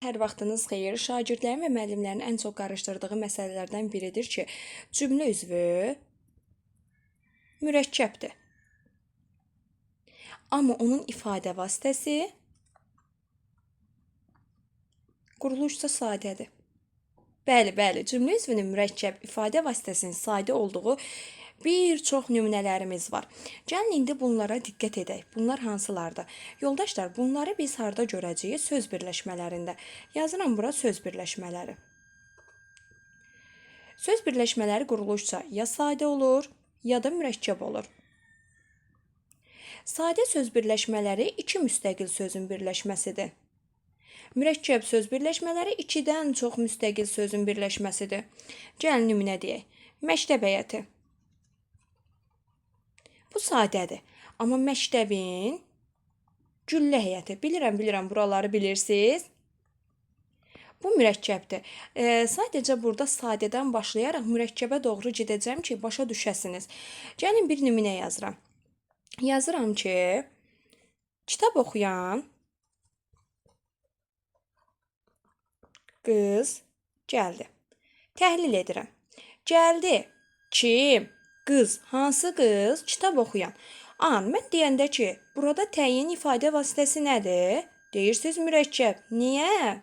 Hər vaxtınız xeyir. Şagirdlərin və müəllimlərin ən çox qarışdırdığı məsələlərdən biridir ki, cümlə üzvü mürəkkəbdir. Amma onun ifadə vasitəsi quruluşsa sadədir. Bəli, bəli, cümlə üzvünün mürəkkəb, ifadə vasitəsinin sadə olduğu bir çox nümunələrimiz var. Gəlin indi bunlara diqqət edək. Bunlar hansılardır? Yoldaşlar, bunları biz harda görəcəyik? Söz birləşmələrində. Yazıram bura söz birləşmələri. Söz birləşmələri quruluşca ya sadə olur, ya da mürəkkəb olur. Sadə söz birləşmələri iki müstəqil sözün birləşməsidir. Mürəkkəb söz birləşmələri ikidən çox müstəqil sözün birləşməsidir. Gəlin nümunə deyək. Məktəb heyəti. Bu sadədir. Amma məktəbin güllə heyəti. Bilirəm, bilirəm, buraları bilirsiniz. Bu mürəkkəbdir. Sadəcə burada sadədən başlayaraq mürəkkəbə doğru gedəcəm ki, başa düşəsiniz. Gəlin bir nümunə yazıram. Yazıram ki, kitab oxuyan qız gəldi. Təhlil edirəm. Gəldi. Kim? Qız. Hansı qız? Kitab oxuyan. An, mən deyəndə ki, burada təyin ifadə vasitəsi nədir? Deyirsiniz mürəkkəb. Niyə?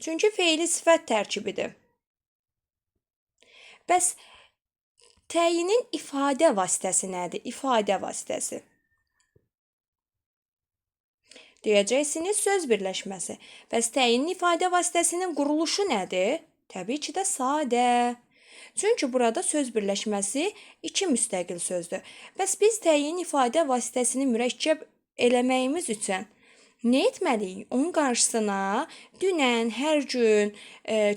Çünki feili sifət tərkibidir. Bəs təyinin ifadə vasitəsi nədir? İfadə vasitəsi. Deyəcəksiniz söz birləşməsi. Bəs təyinin ifadə vasitəsinin quruluşu nədir? Təbii ki də sadə. Çünki burada söz birləşməsi iki müstəqil sözdür. Bəs biz təyin ifadə vasitəsini mürəkkəb eləməyimiz üçün nə etməliyik? Onun qarşısına dünən, hər gün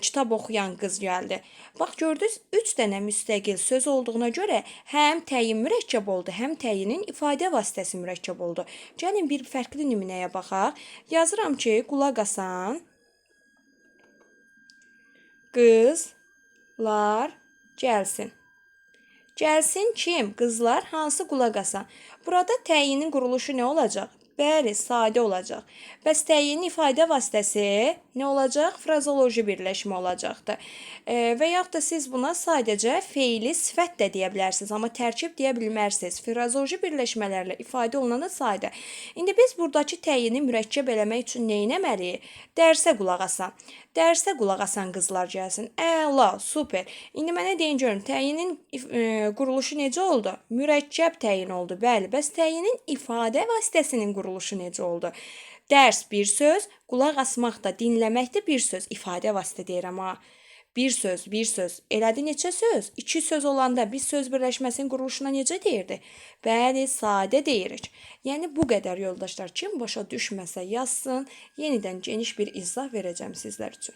kitab oxuyan qız gəldi. Bax, gördünüz, 3 dənə müstəqil söz olduğuna görə həm təyin mürəkkəb oldu, həm təyinin ifadə vasitəsi mürəkkəb oldu. Gəlin bir fərqli nümunəyə baxaq. Yazıram ki, qulaq asan qızlar gəlsin. Gəlsin kim? Qızlar hansı qulaq asan? Burada təyinin quruluşu nə olacaq? Bəli, sadə olacaq. Bəs təyin ifadə vasitəsi nə olacaq? Frazoloji birləşmə olacaqdır. Və yaxud da siz buna sadəcə feili sifət də deyə bilərsiniz, amma tərkib deyə bilmərsiniz. Frazoloji birləşmələrlə ifadə olunana sadə. İndi biz buradakı təyini mürəkkəb eləmək üçün nə etməliyik? Dərsə qulaq asan. Dərsə qulaq asan qızlar gəlsin. Əla, super. İndi mənə deyin görüm, təyinin quruluşu necə oldu? Mürəkkəb təyin oldu. Bəli, bəs təyinin ifadə vasitəsinin quruluşu necə oldu? Dərs bir söz, qulaq asmaq da, dinləmək də bir söz. İfadə vasitə deyirəm ha. Bir söz, bir söz. Elədi neçə söz? İki söz olanda biz söz birləşməsinin quruluşuna necə deyirdik? Bəli, sadə deyirik. Yəni bu qədər yoldaşlar. Kim başa düşməsə yazsın. Yenidən geniş bir izah verəcəm sizlər üçün.